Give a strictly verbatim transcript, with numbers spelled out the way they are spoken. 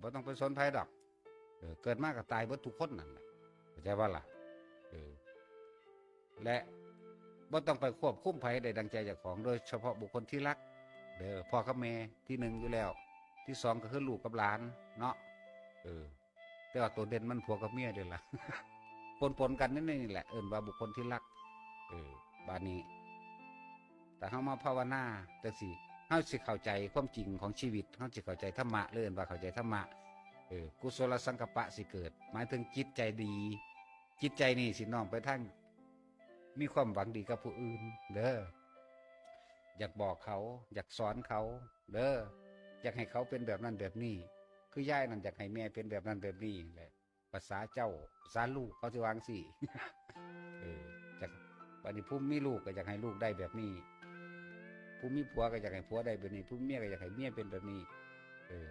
บ่ต้องไปสนไผดอก เออ เกิดมาก็ตายเบิดทุกคนนั่นแหละ เข้าใจบ่ล่ะ เออ และบ่ต้องไปควบคุมไผได้ดังใจเจ้าของ โดยเฉพาะบุคคลที่รัก เด้อ พ่อกับแม่ที่หนึ่งอยู่แล้ว ที่สองก็คือลูกกับหลานเนาะ เออ แต่ว่าตัวเด่นมันผัวกับเมียเด้อล่ะ ปนๆ กันนี่แหละ เอิ้นว่าบุคคลที่รัก เออ บาดนี้ ถ้าเฮามาภาวนาจังซี่ เฮาสิเข้าใจความจริงของชีวิต เฮาสิเข้าใจธรรมะ เลยเอิ้นว่าเข้าใจธรรมะ เออ กุศลสังกัปปะสิเกิด หมายถึงจิตใจดี จิตใจนี่สิน้อมไปทางมีความหวังดีกับผู้อื่น เด้อ อยากบอกเขา อยากสอนเขา เด้อ อยากให้เขาเป็นแบบนั้นแบบนี้ คือยายนั่นอยากให้แม่เป็นแบบนั้นแบบนี้แหละ ภาษาเจ้า ภาษาลูกเขาสิว่าจั่งซี้ เออ จัก บัดนี้ผู้มีลูกก็อยากให้ลูกได้แบบนี้ ผู้มีผัวก็อยากให้ผัวได้แบบนี้ ผู้มีเมียก็อยากให้เมียเป็นแบบนี้ เออ